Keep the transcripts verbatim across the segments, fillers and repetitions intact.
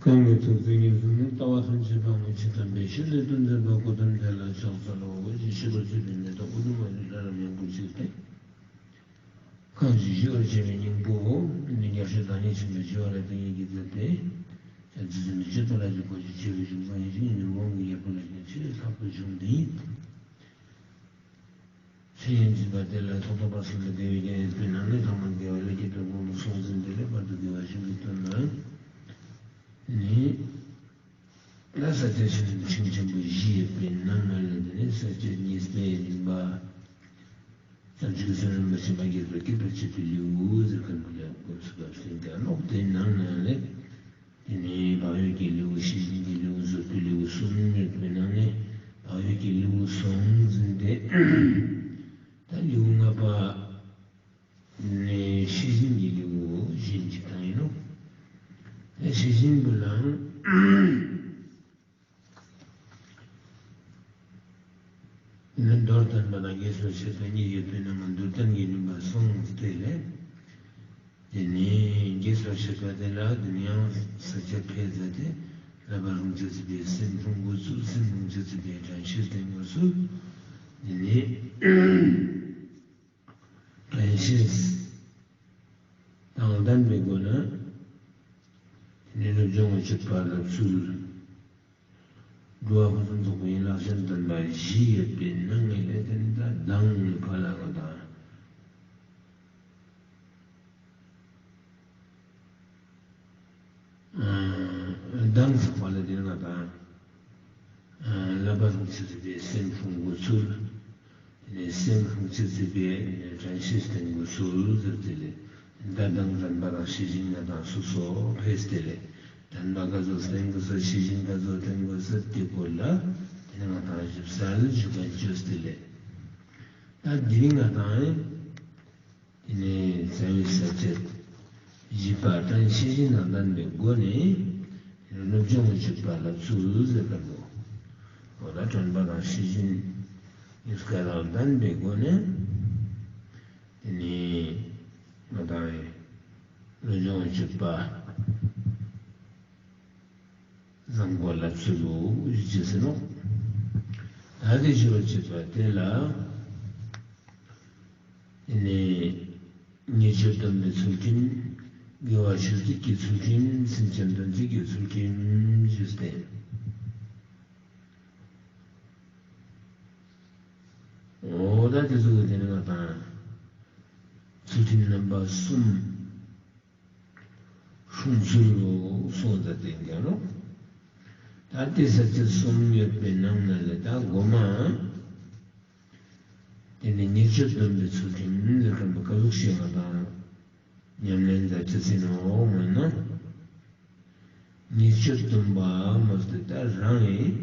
གང་གི་ཐུགས་བརྩེ་ཉེར་བཟུང་ནས། ལྟ་བ་ཐམས་ཅད་སྤང་བའི་ཕྱིར། དམ་པའི་ཆོས་ནི་སྟོན་མཛད་པ། གོ་ཏམ་དེ་ལ་ཕྱག་འཚལ་ལོ། འོད་ཀྱི་ཤེས་པ་ཆོས་ཀྱི་མེ་ཏོག་ཨུ་དུམ་ཨ་ནི་ལྷ་རབ་ཉམས་པོ་ཆེ་སྟེ། གང་ཞིག་ཞི་བར་བྱེད་པའི་སྙིང་པོ། ནི་རྒྱལ་སྲས་བདག་ཉིད་ཆེན་པོའི་སྤྱི་བོ་ལ་ཏིང་ངེ་གིས་མཛད་དེ། བྱང་ཆུབ་སེམས་དཔའི་སྤྱི་བོ་ལ་ཅིག་གོ་ཞིག་ཆེ་བའི་གཞུང་བཟང་ཡིན་ཞིང་ཉིན་གོང་གི་ཡར་སྤྲོ་ལ་ཞིག་ཆེས་ལྷག་པའི་གཞུང་འདི་ཡིན། ཚེ་ཡི་འཇིགས་པ་དེ་ལ་ཐོག་མཐའ་བར་གསུམ་དུ་བདེ་བའི་རྒྱལ་ཡོན་ཏན་ནང་ནས་ཐོག་མར་དགེ་བ་ལ་སྐྱེས་པའི་དགོངས་པ་སོང་ཟིན་དེ་ལས་བར་དུ་དགེ་བ་གཞུང་གི་དོན་ལ་ནི། ལ་ས་བཅད་ཆེན་ཆེན་ཆེན་པོ་བཞི་ཡོད་པའི་ནང་ན་ལས་དེ་ནི་ས་བཅད་གཉིས་པའི་རིམ་པ། བྱང་ཆུབ་སེམས་རིམ་པ་ཆེན་པོ་རྒྱས་པར་སྐྱེད་པར་བྱེད་པའི་ལེའུ་ཟེར་མཁན་པོ་ལ་དགོས་སུ་བབས་ཟིན་ཀྱང་ནོག་དེའི་ནང་ན་ལས། དེ་ནས་བག་ཡོད་ཀྱི་ལེའུ། ཤེས་བཞིན་གྱི་ལེའུ། བཟོད་པའི་ལེའུ་གསུམ་ཡོད་པའི་ནང་ནས་བག་ཡོད་ཀྱི་ལེའུ་གསུམ་ཟིན་ཏེ། ད་ལེའུ་ལྔ་པ་ནས་ཤེས་བཞིན་གྱི་ལེའུ་གཞན་གཅིག་དང་ཡིན་ནོ། ད་ཤེས་བཞིན་པོ་ལའང་། ནི་མདོར་བསྟན་པ་དང་རྒྱས་པར་བཤད་པ་གཉིས་ཡོད་པའི་ནང་ན་མདོར་བསྟན་གྱི་རིམ་པ་གསུངས་ཏེ་ལས། དེ་ནས་རྒྱས་པར་བཤད་པ་དེ་ལ་དེ་ནས་ཡང་ས་བཅད་ཕལ་ཆེར་དེ་བསླབ་པ་སྲུང་བྱེད་ཚུལ་དེ། སེམས་སྲུང་དགོས་ཚུལ། སེམས་སྲུང་བྱེད་ཚུལ་དེ། དྲན་ཤེས་བསྟེན་དགོས་ཚུལ། དེ་ནས་དྲན་ཤེས་དང་ལྡན་པའི་སྒོ་ནས་དེ་ནས་སློབ་སྦྱོང་གི་སྤྱོད་པ་ལ་ཚུལ། འགྲོ་བ་ཕུན་སུམ་ཚོགས་པའི་ཡན་ལག་བཞི་བསྟན་པ་བཞི་ཡོད་པའི་ནང་ནས་ལས་དེ་ནི་ད་གདངས་ནི་ཕ་ལ་ག་དང་། གདངས་ཚང་མ་ལ་དེ་ནི་ང་དང་། བསླབ་པ་སྲུང་བྱེད་ཚུལ་དེ། སེམས་སྲུང་དགོས་ཚུལ། དེ་ནས་སེམས་སྲུང་བྱེད་ཚུལ་དེ། དྲན་ཤེས་བསྟེན་དགོས་ཚུལ་ཟེར་དེ་ལས། ད་གདངས་དྲན་པ་དང་ཤེས་བཞིན་ལ་དང་སོ་སོ་ཕེས་དེ་ལས། དྲན་པ་ག་ཚོད་བསྟེན་དགོས་ས། ཤེས་བཞིན་ག་ཚོད་བསྟེན་དགོས་ས་དེ་སྐོར་ལ་དེ་ནི་ང་དང་ཞིབ་གསལ་ཞུ་མཁན་བཅོས་དེ་ལས། ད་དེ་རིང་ང་དང་། དེ་ནས་རྩ་བའི་ས་བཅད་བཞི་པ་དྲན་ཤེས་བཞིན་དང་ལྡན་པའི་སྒོ་ནས་སློབ་སྦྱོང་བྱེད་པ་ལ་ཚུལ་ཟེར་བ་ལོ། འོ་ད་དྲན་པ་དང་ཤེས་བཞིན་གཉིས་ཀ་དང་ལྡན་པའི་སྒོ་ནས་དེ་ནས་ང་དང་སློབ་སྦྱོང་བྱེད་པ། བཟང་པོ་ལ་ཚུལ་ལུགས་ཞེས་ཟེར་ནོ། ད་དེ་ཞུ་བར་བྱེད་པ་དེ་ལ། དེ་ནས་ཉེས་སྤྱོད་སྡོམ་པའི་ཚུལ་ཁྲིམས། དགེ་བ་ཆོས་སྡུད་ཀྱི་ཚུལ་ཁྲིམས། སེམས་ཅན་དོན་བྱེད་ཀྱི་ཚུལ་ཁྲིམས་ཞེས་ཏེ། འོ་ད་དེ་ཚོ་གི་དེ་ནི་ང་དང་ཚུལ་ཁྲིམས་རྣམ་པ་གསུམ། སྲུང་ཚུལ་ལོ་སོགས་ལ་བརྟེན་ཀྱང་ནོ། ད་ལྟའི་ས་བཅད་གསུམ་ཡོད་པའི་ནང་ན་ལས་ད་འགོ་མ། དེ་ནི་ཉེས་སྤྱོད་སྡོམ་པའི་ཚུལ་ཁྲིམས་ལ་ཁམས་པ་ཀ་ཟུག་ཤེས་ང་དང་ཉམས་ལེན་མཛད་ཅི་ཟིན་འོག་མ་ན། ཉེས་སྤྱོད་སྡོམ་པ་མ་སྟེ་ད་རང་ཡིན།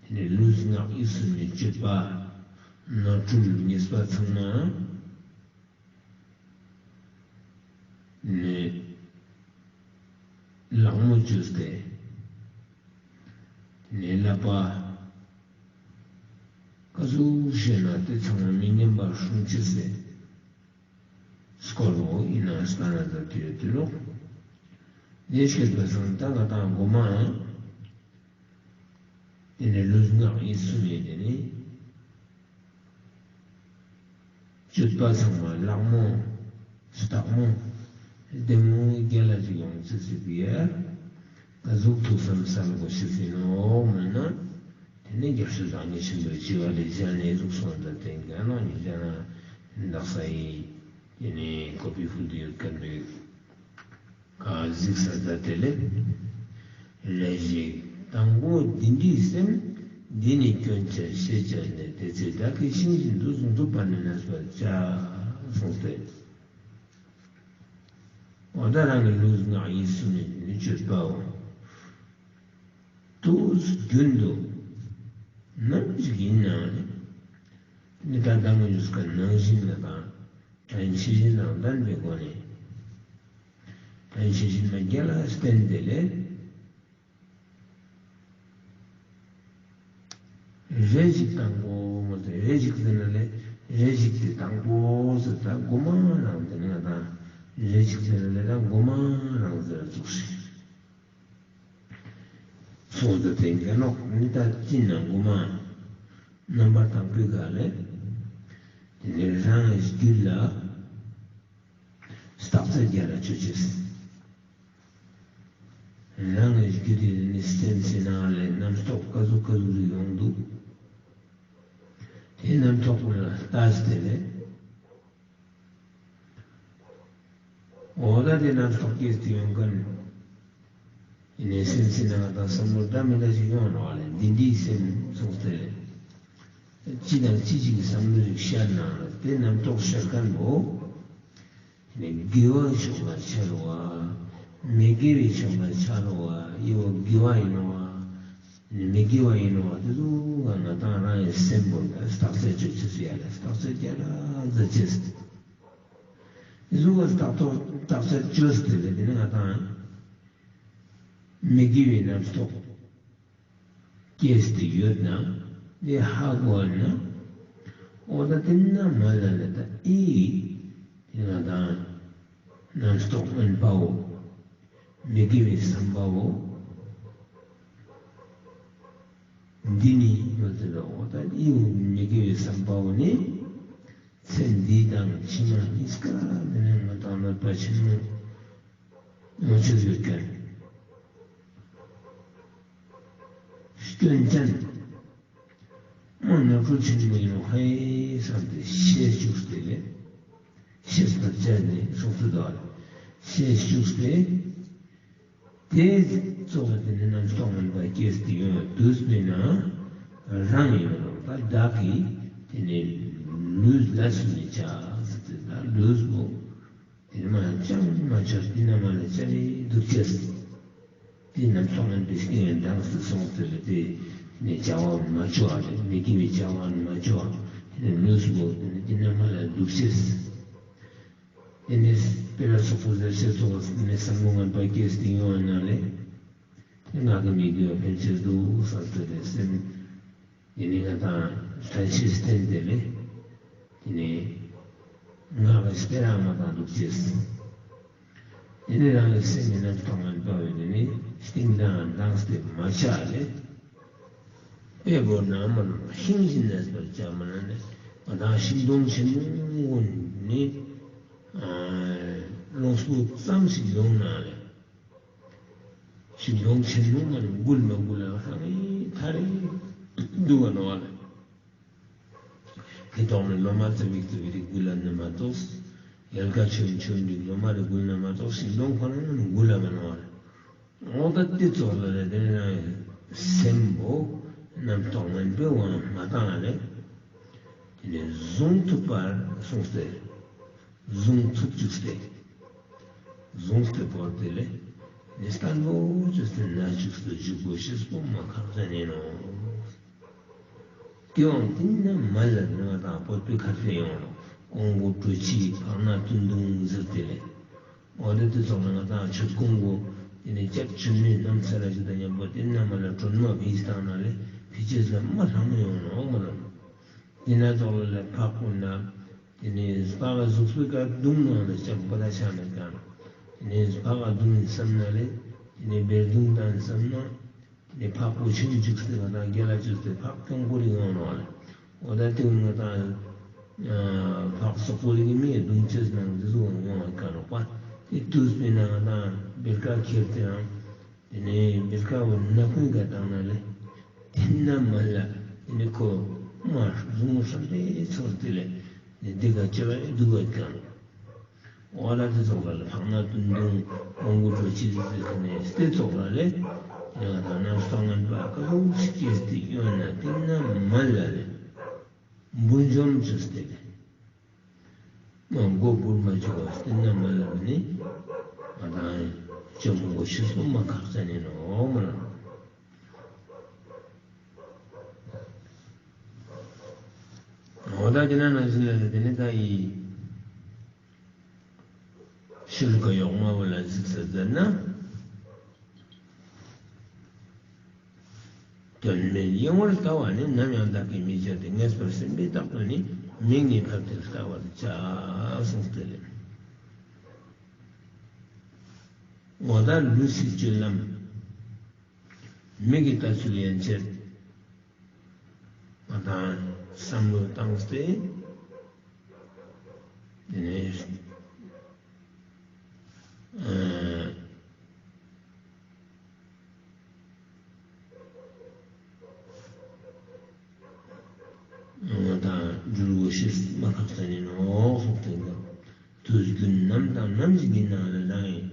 དེ་ནི་ལུས་ངག་ཡིད་གསུམ་གྱི་སྤྱོད་པ། ནོར་འཁྲུལ་ཉེས་པ་ཚང་མ། ནས་ལག་མོ་བཅོས་ཏེ། ནས་བསླབ་པ། ཀ་ཟུག་བཤད་ན་དེ་ཚང་མ་མི་ཉམས་པར་སྲུང་ཅི་ཟེར། སྐོར་རོ་ཡིན་ན་སྟ་ན་ད་དུས་དུས་ལོ། ནས་ཤེས་པ་སང་ད་ང་དང་འགོ་མ། དེ་ནས་ལུས་ངག་ཡིད་གསུམ་ཡིན་དེ་ནི། སྤྱོད་པ་ཚང་མ་ལག་མོ། སྟག་མོ། ལྡེ་མོ་རྒྱལ་ལ་ཅིག་ཡོང་ཚུལ་སྲིད་པའི་ཡ། ཀ་ཟུག་ཐུགས་བསམ་གསལ་པོ་ཞིག་ཟིན་ནོ་མིན་ན། དེ་ནས་རྒྱལ་སྲས་བདག་ཉིད་ཆེན་པོའི་སྤྱི་བོ་ལས་བཞག་ནས་ཟུག་སོང་ད་དེ་འགའ་ནང་ཉིད་བཞག་ན་བདག་ས་ཡི། དེ་ནས་ཀོ་པི་ཧྥུ་དུ་ཡོད་མཁན་པའི། ག་གཟིགས་ས་ད་དེ་ལས། རེ་ཞིག་དང་པོ་འདི་འདྲའི་སེམས། འདི་ནི་སྐྱོན་ཆ་ཤེས་བྱས་ནས། དེ་ཚེ་བདག་གིས་ཤིང་བཞིན་དུ། གཟུགས་མཐོང་བ་ནི་གནས་པར་བྱ། གསུངས་ཏེ། འོ་ད་རང་གི་ལུས་ངག་ཡིད་གསུམ་ནི་སྤྱོད་པའོ། དུས་རྒྱུན་དུ་ནམ་ཞིག་ཡིན་ནའང་ནི། ད་ལྟ་ངས་ཞུས་པ་ནང་བཞིན་ལ་དང་། དྲན་ཤེས་བཞིན་དང་ལྡན་པའི་སྒོ་ནས། དྲན་ཤེས་བཞིན་མ་རྒྱལ་ལ་བསྟེན་ཏེ་ལས། རེ་ཞིག་དང་པོ་མ་ཟད། རེ་ཞིག་ཟེར་ན་ལས་རེ་ཞིག་དེ་དང་པོ་ཟེར། ད་འགོ་མ་རང་དེ་ནས་ད་རེ་ཞིག་ཟེར་ན་ལས་ད་འགོ་མ་རང་ཟེར་ཚུགས་ཤིག་སོང་ཙང་དེ་འགན་ལོག་ནི་ད་ཅི་ན་མགོ་མ་རྣམ་པར་དག་པའི་སྒང་ལས། དེ་ནས་རང་རྒྱུད་ལ་རྟག་ཚད་རྒྱ་ལ་ཆོས་ཅེས། རང་རྒྱུད་དེ་ནི་སེམས་སི་ནང་ལས་རྣམ་རྟོག་ཀ་ཟུག་ཀ་ཟུག་རིགས་ཡོང་འདུག་དེ་རྣམ་རྟོག་ལ་ལྟ་སྟེ་ལས། འོ་ད་དེ་རྣམ་རྟོག་སྐྱེས་ཏེ་ཡོང་མཁན། ཡིན་ནའི་སེམས་སི་ནང་དང་བསམ་བློ་འདྲ་མི་འདྲ་ཞིག་ཡོང་ནོ་ལས། འདི་འདྲའི་སེམས་སོང་སྟེ་ལས། ཅི་དང་ཅི་ཞིག་བསམ་བློ་ཞིག་ཤར་ནའང་ལས་དེ་རྣམ་རྟོག་ཤར་མཁན་པོ། ཡིན་ནའི་དགེ་བའི་ཕྱོགས་ལ་ཤར་བ། མི་དགེ་བའི་ཕྱོགས་ལ་ཤར་བ། ཡིན་བ་དགེ་བ་ཡིན་ནོ། ཡིན་ནའི་མི་དགེ་བ་ཡིན་ནོ། དེ་ཚོ་ག་ང་དང་རང་ཡི་སེམས་པོ་ལ་རྟག་ཚད་ཆོས་ཅེས་སུ་ཡ་ལ་རྟག་ཚད་རྒྱ་ལ་མཛད་ཅེས། གཟུགས་ལ་རྟག་ཐོག་རྟག་ཚད་བཅོས་ཏེ་ལས་དེ་ནི་ང་དང་མི་དགེ་བའི་རྣམ་རྟོག་སྐྱེས་ཏེ་ཡོད་ན་དེ་ཧ་གོ་ན། འོ་ད་དེ་ན་མ་ལ་ལ་ད་ཨི་དེ་ང་དང་རྣམ་རྟོག་མངོན་པའོ། མི་དགེ་བའི་བསམ་པའོ། འདི་ནི་ཡོད་དེ་ལ་འོ་ད་ཨི་མི་དགེ་བའི་བསམ་པའོ་ནི། ཚེ་འདི་དང་ཕྱི་མ་གཉིས་ཀ་ནས་ང་དང་ནོར་བ་ཆེན་མོ་ཡོང་ཆོག་ཡོད་མཁན། སྐྱོན་ཅན། མ་ནོར་བུ་ཆེན་མོ་ཡིན་ནོ་ཧའི་བསམ་སྟེ་ཤེས་བཅུག་སྟེ་ལས། ཤེས་པར་བྱས་ནས་སོང་ཚུལ་དག་ལ་ཤེས་བཅུག་སྟེ། དེ་གཙོ་བོ་དེ་ནི་རྣམ་རྟོག་མངོན་པ་སྐྱེས་ཏེ་ཡོང་དུས་པས་ན། རང་ཡིན་ནོ་ད་བདག་གིས་དེ་ནི་ལུས་ལ་སུ་ནི་བྱ་ཟེར་ཏེ་ད་ལུས་པོ་དེ་ནི་མ་ལ་ཅང་མ་བྱ་དེ་ན་མ་ལ་བྱ་རེ་འདུག་ཅེས། དེ་རྣམ་རྟོག་མངོན་པའི་སྐྱོན་ཡང་འདང་སྟེ་སོང་སྟེ་ལ་དེ་ནི་བྱ་བ་མ་བྱོ་བ་རེད། མི་དགེ་བའི་བྱ་བ་མ་བྱོ་བ་དེ་ནི་ལུས་པོ་དེ་ནི་དེ་ན་མ་ལ་འདུག་ཅེས། དེ་ནས་དཔེ་ལ་སོགས་པ་ཟེར་ཤེས་སོགས་ནས་བསམ་བློ་ངན་པ་སྐྱེས་ཏེ་ཡོང་བ་ན་ལས། དེ་ངག་གི་མི་དགེ་བ་ཕན་ཆེར་འདུག་བསམ་སྟེ་ལས་སེམས། དེ་ནི་ང་དང་ལྷན་ཅིག་བསྟེན་ཏེ་ལས། དེ་ནི་ངག་གི་སྤེ་ར་མ་བཏང་འདུག་ཅེས། དེ་ནི་རང་གི་སེམས་ཀྱི་རྣམ་རྟོག་ངན་པ་བས་དེ་ནི་སྟེང་དང་འདང་སྟེ་མ་ཆགས་ལས། དཔེ་བོར་ན་མ་ནོར་ཤིང་བཞིན་གནས་པར་བྱ་མ་ན་ནི། ང་དང་ཤིང་སྡོང་ཆེན་མོ་ནི། ལོངས་སྐུ་ཙམ་ཞིག་ཡོང་ན་ལས། ཤིང་སྡོང་ཆེན་མོ་མ་ནི་འགུལ་མ་འགུལ་ལ་ཧ་ངེ་ཐ་རེ་འདུག་བ་ནོ་བ་ལ། ཁེ་ཐོག་ནས་ལོ་མ་ཙི་བིག་ཙི་བིག་རེ་འགུལ་ལ་ནི་མ་གཏོགས། ཡལ་ག་ཆོན་ཆོན་རེ་ལོ་མ་རེ་འགུལ་ན་མ་གཏོགས་ཤིང་སྡོང་ཁོ་ན་ཡང་འགུལ་ལ་མ་ནོ་བ་ལ། འོ་ད་དེ་ཙོགས་ལ་ལས་དེ་རང་སེམས་པོ་རྣམ་རྟོག་ངན་པའི་དབང་མ་བཏང་ལས། དེ་ནས་བཟུང་ཐུབ་པར་གསུངས་ཏེ། བཟུང་ཐུབ་བཅུག་སྟེ། བཟུང་སྟེ་བོར་ཏེ་ལས། ནི་བརྟན་པོ་བཅོས་ཏེ་ན་བཅུག་སྟེ་འཇུག་དགོས་ཤེས་པོ་མ་ཁག་ཅན་ཡིན་ནོ། དེའང་དེ་ན་མ་ལ་ནི་ང་དང་བོད་པའི་ཁ་ཏས་ཡོང་ནོ། ཀོང་པོ་གྲོ་ཆི་ཕག་ན་ཏུན་ཏུང་ཟེར་ཏེ་ལས། འོ་དེ་དེ་ཚོ་ལ་ང་དང་ཆོས་ཀོང་པོ་དེ་ནས་སྐྱབས་བཅོལ་མའི་རྣམ་ས་ར་ཞིག་དང་མཉམ་པོ་དེ་ན་མ་ལ་གྲོན་མ་བིས་བཏང་ན་ལས་ཕི་ཅེས་ལ་མ་ལྷང་མོ་ཡོང་ནོ་མ་ལ། དེ་ན་ཙོགས་ལ་ལས་ཕག་པོ་ན། དེ་ནས་སྤ་ག་གཟུགས་པོའི་ཀ་གདུང་ནང་ལ་ལྕགས་པོ་ད་ཆ་མེད་ཀྱང་། དེ་ནས་སྤ་ག་གདུང་བསམ་ན་ལས། དེ་ནས་བེར་གདུང་དང་བསམ་ན། དེ་ནས་ཕག་པོ་ཆུང་འཇུག་སྟེ་ང་དང་རྒྱ་ལ་བཅོས་ཏེ་ཕག་སྐྱོང་པོ་རིགས་ཡོང་ནོ་ལ། འོ་ད་དེ་ང་དང་། ཕག་སོག་པོ་རིགས་མིའི་གདུང་ཅེས་ནང་འདི་ཚོ་ཡོང་བ་ཀ་ནོག་པ། དེ་དུས་པའི་ནང་ང་དང་བེར་ཀ་ཁྱེར་ཏེའང་། དེ་ནས་བེར་ཀ་བོ་ནག་པོའི་ག་བཏང་ན་ལས། དེ་ན་མ་ལ་དེ་ནས་ཁོ་མ་བཟུང་བསམ་པའི་ཚོར་དེ་ལས་དེ་ག་ཅི་བ་འདུག་བ་ཀྱང་། འོ་ལ་དེ་ཚོགས་ལ་ལ་ཕག་ན་ཏུན་ཏུང་ཀོང་པོ་གྲོ་ཆི་ཟེར་ཟེར་དེ་ནས་དེ་ཚོགས་ལ་ལས་ཡང་དག་ན་སོ་ངན་པ་ཀ་ཟུག་སྐྱེས་ཏེ་ཡོད་ན་དེ་ན་མ་ལ་ལས་འབུར་འཇོམས་བཅོས་ཏེ་ལས། མ་མགོ་འབུར་མ་བཅུག་པ་སྟེང་ན་མ་ལབ་ནི། ང་དང་ཅོ་མོ་མགོ་ཤི་སོང་མ་ཁག་ཅན་ཡིན་ནོ་མ་ལ། འོ་ད་དེ་ན་ནང་བཞིན་ལ་དེ་ནི་ད་ཡི། ཤུལ་ག་ཡོག་མ་བོ་ལ་གཟིགས་ས་ཟེར་ན། དོན་མེད་གཡེང་བར་ལྟ་བ་ནི་ནམ་ཡང་བདག་གིས་མི་བྱ་སྟེ། ངེས་པར་སེམས་པས་བརྟག་པ་ནི་མིག་ནི་ཕབ་སྟེ་ལྟ་བར་བྱ་གསུངས་ཏེ་ལས། འོ་ད་ལུས་སི་སྤྱོད་ལམ། མིག་གི་ལྟ་ཚུལ་ཡན་ཆད་ང་དང་བསམ་བློ་བཏང་སྟེ། དེ་ནས་ཨ་ང་དང་འགྲུལ་དགོས་ཤེས་མ་ཁག་ཅན་ཡིན་ནོ་གསུངས་ཏེ། དུས་རྒྱུན་ནམ་དང་ནམ་ཞིག་གི་ནང་ལ་རང་ཡིན།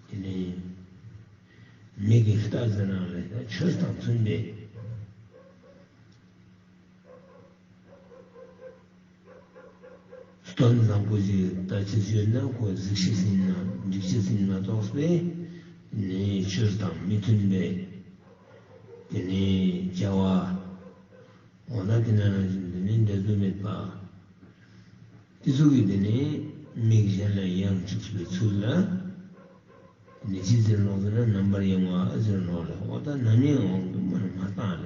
དེ་ནས་མིག་གི་ལྟ་ཟེར་ནའང་ལས་ཆོས་དང་མཐུན་པའི་སྟོན་བཟང་པོ་ཞིག་ལྟ་ཅི་ཡོད་ན་ཁོ་གཟིགས་ཤེས་ཡིན་ན་འགྲིག་ཤེས་ཡིན་མ་གཏོགས་པའི་ནི་ཆོས་དང་མི་མཐུན་པའི་དེ་ནི་བྱ་བ། འོ་ན་དེ་ན་ནང་བཞིན་དེ་ནི་འདྲ་འཛུ་མེད་པ། དེ་ཚོ་གི་དེ་ནི་མིག་གཞན་ལ་ཡང་འཇུག་པའི་ཚུལ་ལ། དེ་ནི་ཅི་ཟེར་ནོག་ཟེར་ན་རྣམ་པར་གཡེང་བ་ཟེར་ནོག་ལ། འོ་ད་ནམ་ཡང་དབང་དུ་མ་མ་བཏང་ལ།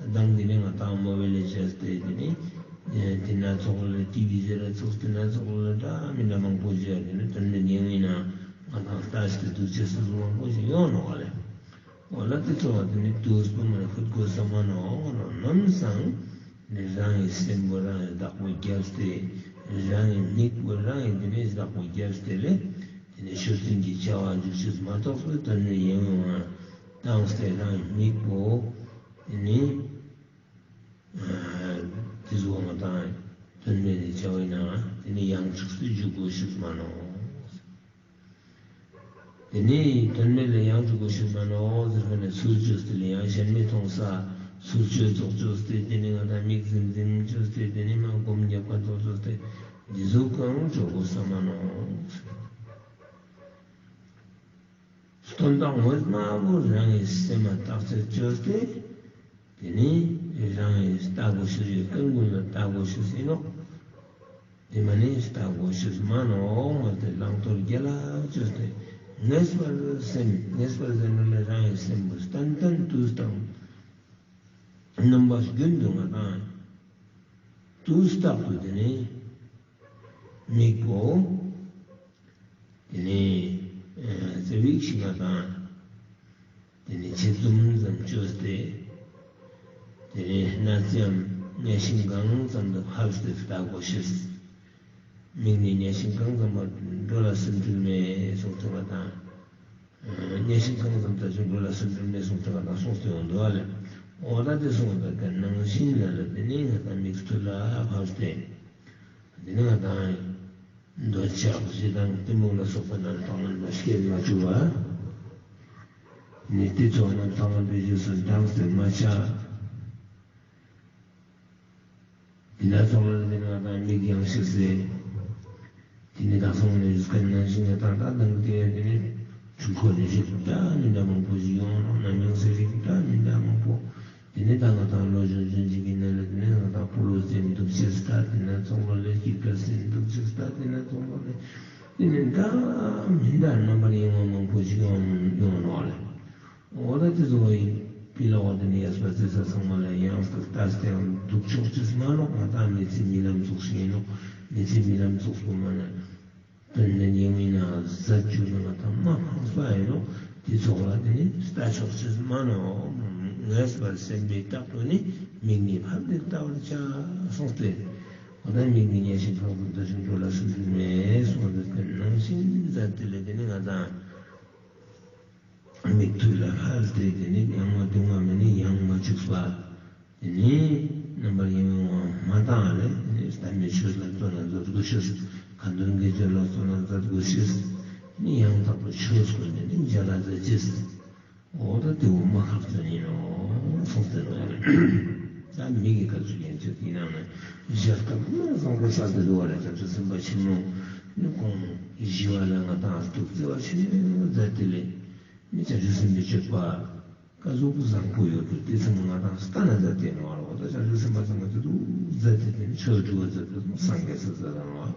ད་དང་དེ་ནི་ང་དང་མོ་བེ་ལེ་བྱས་ཏེ་དེ་ནི་དེ་ན་ཚོགས་ལ་ཊི་བི་ཟེར་ར་ཚོགས་དེ་ན་ཚོགས་ལ་འདྲ་མི་འདྲ་མང་པོ་བྱས་དེ་ནི་དོན་མེད་ཡེང་བའི་ནང་ང་དང་ལྟ་ཞིག་ཏུ་དུས་ཆེ་སུ་མང་པོ་ཞིག་ཡོང་ནོག་ལ། འོ་ལ་དེ་ཚོ་བ་དེ་ནི་དུས་སྤོ་མ་ལ་ཧུད་དགོས་ས་མ་ནོག་ནོ་ནམ་སང་ནི་རང་གི་སེམས་པོ་རང་གི་བདག་པོ་རྒྱབ་སྟེ། རང་གི་མིག་པོ་རང་གི་དེ་ནི་བདག་པོ་རྒྱབ་སྟེ་ལས། དེ་ནི་ཤུགས་ལྡན་གྱི་བྱ་བ་འཇུག་ཤེས་མ་གཏོགས་པའི་དོན་ནི་ཡེང་བའི་དབང་བཏང་སྟེ་རང་གི་མིག་པོ་དེ་ནི་དེ་ཚོ་བ་མ་བཏང་དོན་མེད་ནི་བྱ་བའི་ནང་དེ་ནི་ཡང་ཆུག་སྟེ་འཇུག་དགོས་ཤེས་མ་ནོག་དེ་ནས་དོན་མེད་ལ་ཡང་འཇུག་དགོས་ཤེས་མ་ནོག་ཟེར་མཁན་ནི་ཚུར་བཅོས་ཏེ་ལ་ཡང་གཞན་མི་མཐོང་ས། ཚུར་བཅོས་རྫོགས་བཅོས་ཏེ་དེ་ནས་ང་དང་མིག་འཛིན་འཛིན་བཅོས་ཏེ་དེ་ནས་མ་སྒོམ་རྒྱབ་ཁ་རྫོགས་བཅོས་ཏེ་འདི་ཚོ་གང་འཇོག་དགོས་ས་མ་ནོག་སྟོན་སྟངས་ངོ་མ་བོ་རང་གི་སེམས་ལ་བརྟག་དཔྱད་བཅོས་ཏེ། དེ་ནི་རང་གིས་ལྟ་དགོས་ཤེས་ཡོད་ཀུན་ཀུན་ལ་ལྟ་དགོས་ཤེས་ཡིན་ནོག་དེ་མ་ནི་ལྟ་དགོས་ཤེས་མ་ནོག་མ་དེ་བླང་དོར་རྒྱལ་ལ་བཅོས་ཏེ། ངེས་པར་སེམས་ངེས་པར་ཟེར་ན་ལས་རང་གི་སེམས་པོ་ཏན་ཏན་དུས་དང་རྣམ་པ་རྒྱུན་དུ་ང་དང་དུས་རྟག་ཏུ་དེ་ནི་མིག་པོ། དེ་ནས་ཨ་ཙེ་བིག་ཤིང་ང་དང་། དེ་ནས་ཆེ་ཙུམ་ཙམ་བཅོས་ཏེ། དེ་ནས་སྣ་རྩེའམ་གཉའ་ཤིང་གང་ཙམ་དུ་ཕབ་སྟེ་ལྟ་དགོས་ཤེས། མིག་ནི་གཉའ་ཤིང་གང་ཙམ་པར་འགྲོ་ལ་སེམས་འཁྲུལ་མེད་གསུངས་ཏེ་བ་དང་། ཨ་གཉའ་ཤིང་གང་ཙམ་ལྟ་ཞིང་འགྲོ་ལ་སེམས་འཁྲུལ་མེད་གསུངས་ཏེ་བ་དང་གསུངས་ཏེ་ཡོང་འདུག་བ་ལས། འོ་ད་དེ་གསུངས་པ་དེ་ནང་བཞིན་ལ་ལ་དེ་ནས་ང་དང་མིག་ཐུར་ལ་ཕབ་སྟེ། དེ་ནས་ང་དང་། འདོད་ཆགས་ཞེ་སྡང་གཏི་མུག་ལ་སོགས་པ་རྣམས་དང་ལ་སྐྱེ་མ་བཅུག་པ། ནི་དེ་ཚོ་རྣམས་དང་ལ་འདོད་རྒྱུ་སུ་སྡང་སྟེ་མ་ཆགས། དེ་ལ་སོགས་ལ་དེ་ནི་ང་དང་མིག་ཡང་ཤེས་སེ། དེ་ནི་དག་སོང་ནས་རིགས་ཀ་ནང་བཞིན་ནས་དང་དག་དང་དེ་དེ་ནི་ཆུང་ཁོ་ནས་རིགས་འདྲ་མི་འདྲ་མང་པོ་ཞིག་ཡོང་རོགས་ན་མིང་སེ་རིགས་འདྲ་མི་འདྲ་མང་པོ། དེ་ནས་ད་ང་དང་ལོ་ཆུང་ཆུང་ཅིག་གི་ནང་ལ་དེ་ནས་ང་དང་སྤོ་ལོ་རྩེད་འདུག་ཅེས་ད་དེ་ནས་ཚོང་ལོ་ལས་ཀྱི་དགའ་སེ་འདུག་ཅེས་ད་དེ་ནས་ཚོང་ལོ་ལས་དེ་ནས་འདྲ་མི་འདྲ་རྣམ་པར་གཡེང་བ་མང་པོ་ཞིག་ཡོང་ཡོང་ནོག་ལེ། འོ་ད་དེ་ཚོ་ཡི་པི་ལ་འོ་དེ་ནས་ཡས་པ་ཚེ་ས་ཚང་མ་ལ་ཡང་ལྟ་སྟེ་ཡང་འདུག་ཆོག་ཅེས་མ་ནོག་ང་དང་མི་ཚེ་རྨི་ལམ་ཚོགས་ཤིག་ཡིན་ནོག་མི་ཚེ་རྨི་ལམ་ཚོགས་པོ་མ་ནས། དོན་ལྡན་ཡིན་མིན་ན་ཟད་འགྱུར་ན་ང་དང་མ་ཕངས་པ་ཡིན་ནོ། དེ་ཚོགས་ལ་དེ་ནི་ལྟ་ཆོག་ཅེས་མ་ནོ། ངེས་པར་སེམས་པའི་རྟག་ཏུ་ནི་མིག་ནི་ཕབ་སྟེ་ལྟ་བར་བྱ་གསུངས་ཏེ། འོ་ད་མིག་ནི་གཉའ་ཤིང་གང་དུ་ལྟ་ཞིང་འགྲོ་ལ་སེམས་འཁྲུལ་མེད་གསུངས་ཏེ་དེ་ནང་བཞིན་མཛད་དེ་ལས་དེ་ནི་ང་དང་། མིག་ཐུར་ལ་ཕབ་སྟེ་དེ་ནི་ཡང་མ་བཏུང་བ་མིན་ནི་ཡང་མ་བཅུག་པ། དེ་ནི་རྣམ་པར་གཡེང་བའི་དབང་མ་བཏང་བ་ལས་དེ་ནི་ལྟ་མེད་ཆོས་ལ་བརྩོན་ན་མཛད་དགོས་ཤེས། ཁ་འདོན་དགེ་སྦྱོར་ལ་བརྩོན་ན་མཛད་དགོས་ཤེས། དེ་ནི་ཡང་དག་པའི་ཆོས་སྐོར་ནས་ནི་མཇལ་ལ་མཛད་ཅེས། འོ་ད་དེ་འོ་མ་ཁག་ཅན་ཡིན་ནོ་གསུངས་ཏེ་ནོ། ད་མིག་གི་སྐབས་སུ་ཡན་ཆད་ཡིན་ན་ནི་ཞལ་ཐབས་མ་བཟང་པོ་ཤར་ཏེ་འདུག་བ་ལས་བྱང་ཆུབ་སེམས་དཔའ་ཆེན་མོ་ནི་ཁོང་ཞི་བ་ལ་ང་དང་ཐུགས་བརྩེ་བ་ཆེན་མོ་མཛད་དེ་ལས། མི་བྱང་ཆུབ་སེམས་དཔའི་སྤྱོད་པ། བཀའ་གཟུགས་བཟང་པོ་ཡོད་དུ་དེ་ཚང་མ་ང་དང་ལྟ་ན་མཛད་དེ་ནོ་བ་ལ། འོ་ད་བྱང་ཆུབ་སེམས་དཔའ་ཚང་མ་དེ་དུ་མཛད་དེ་དེ་ནི་ཆོས་སྒྲུབ་པ་མཛད་དེ་སངས་རྒྱས་སུ་མཛད་དེ་ནོ་བ།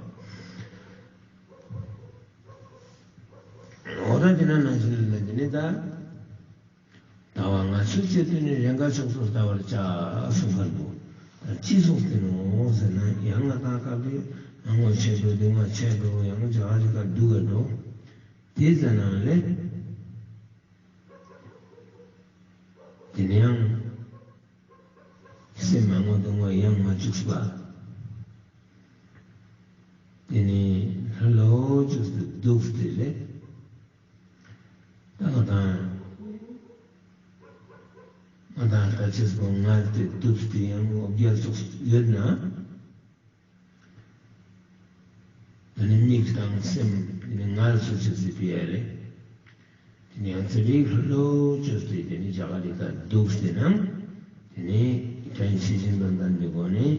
འོ་ད་དེ་ན་ནང་བཞིན་ལ་དེ་ནི་ད། ལྟ་བ་ལྔ་ཆོས་ཅན་དུ་ནི་རེས་འགའ་ཕྱོགས་སུ་ལྟ་བར་བྱ་གསུངས་པར་འདུག་ད་ཅི་གསུངས་ཏེ་ནོ་ཟེར་ན་ཡང་ང་དང་སྐབས་དེ་ཡང་ངོ་ཆེ་འགྲོ་སྡུག་བསྔལ་ཆེ་འགྲོ་ཡང་བྱ་བ་རིག་པ་སྡུག་ག་འགྲོ། དེ་ཙམ་ནང་ལས། དེ་ནས་ཡང་སེམས་མ་དངོས་དང་དངོས་ཡང་མ་བཅུག་པ། དེ་ནས་ལྷོད་ལྷོད་བཅུག་སྟེ་འདུག་སྟེ་ལས། ད་ང་དང་ང་དང་ལྟ་ཅེས་པོ་ངལ་ཏེ་འདུག་སྟེ་ཡང་འོ་བརྒྱལ་སོགས་ཡོད་ན། དེ་ནི་མིག་དང་སེམས་དེ་ནི་ངལ་གསོ་བྱེད་སྲིད་པའི་ཡ་རེད། དེ་ནི་ཡང་ཚེ་རིག་ལྷོད་ལྷོད་བཅོས་ཏེ་དེ་ནི་རྒྱ་གར་རི་ཀ་འདུག་སྟེ་ན། དེ་ནི་དོན་ཤེས་བཞིན་དུ་ལྡན་པའི་སྒོ་ནས་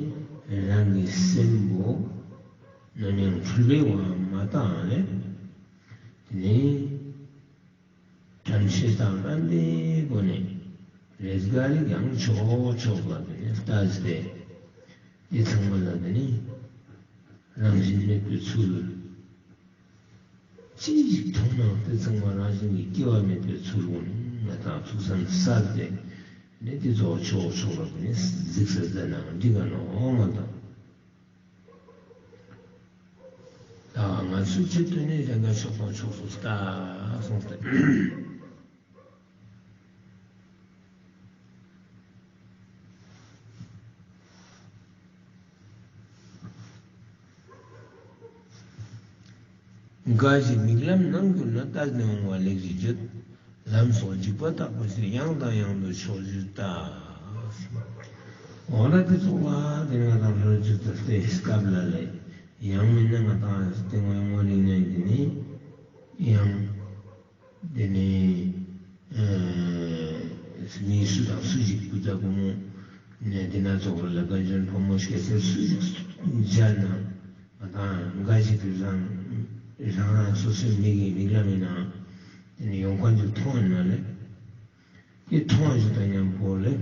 རང་གི་སེམས་པོ་ནམ་ཡང་འཁྲུལ་པའི་དབང་མ་བཏང་ལས། དེ་ནི་དྲན་ཤེས་དང་ལྡན་པའི་སྒོ་ནས་རེས་འགའ་རེ་ཡང་ཆོག་ཆོག་ལ་དེ་ནི་ལྟ་སྟེ། དེ་ཚང་མ་ལ་དེ་ནི་རང་བཞིན་མེད་པའི་ཚུལ། ཅི་ཞིག་མཐོང་ན་དེ་ཚང་མ་རང་བཞིན་གྱིས་སྐྱེ་བ་མེད་པའི་ཚུལ་ཀུན་ང་དང་ཐུགས་བསམ་གསལ་ཏེ་ནི་དེ་ཚོ་ཆོག་ཆོག་ལ་དེ་ནི་གཟིགས་ས་མཛད་ན་འགྲིག་ག་ནོ་ང་དང་། ད་ང་ཚོའི་ཆེད་དུ་ནི་གཞན་དགའ་ཕྱོགས་དང་ཕྱོགས་སུ་ལྟ་གསུངས་ཏེ། འགའ་ཞིག་མིག་ལམ་སྣང་གྱུར་ན། བལྟས་ནས་འོང་བ་ལེགས་ཞེས་བརྗོད། ལམ་སོགས་འཇིགས་པ་དག་པའི་ཕྱིར། ཡང་དང་ཡང་དུ་ཕྱོགས་བཞིར་ལྟ། འོ་ན་དེ་ཚོགས་ལ་དེ་ང་དང་ལྷོད་ཅིག་ཏུ་སྟེ་སྐབས་ལ་ལས་ཡང་མིན་ན་ང་དང་སྟེང་བའི་སྔོན་རིག་གནས་འདི་ནི་ཡང་དེ་ནི་མི་སུ་དང་སུ་ཞིག་བུ་ཚ་བུ་མོ་ནས་དེ་ན་ཚོགས་ལ་དགའ་སྐྱོན་ཕོ་མོ་སྐྱེ་ཚེ་སུ་ཞིག་མཇལ་ན། ང་དང་འགའ་ཞིག་གིས་རང་རང་རང་སོ་སོའི་མིག་གིས་མིག་ལམ་ཡིན་ནའང་དེ་ནི་ཡོང་མཁན་ཅིག་མཐོང་ཡིན་ན་ལས། དེ་མཐོང་བ་ཞིག་དང་མཉམ་པོ་ལས།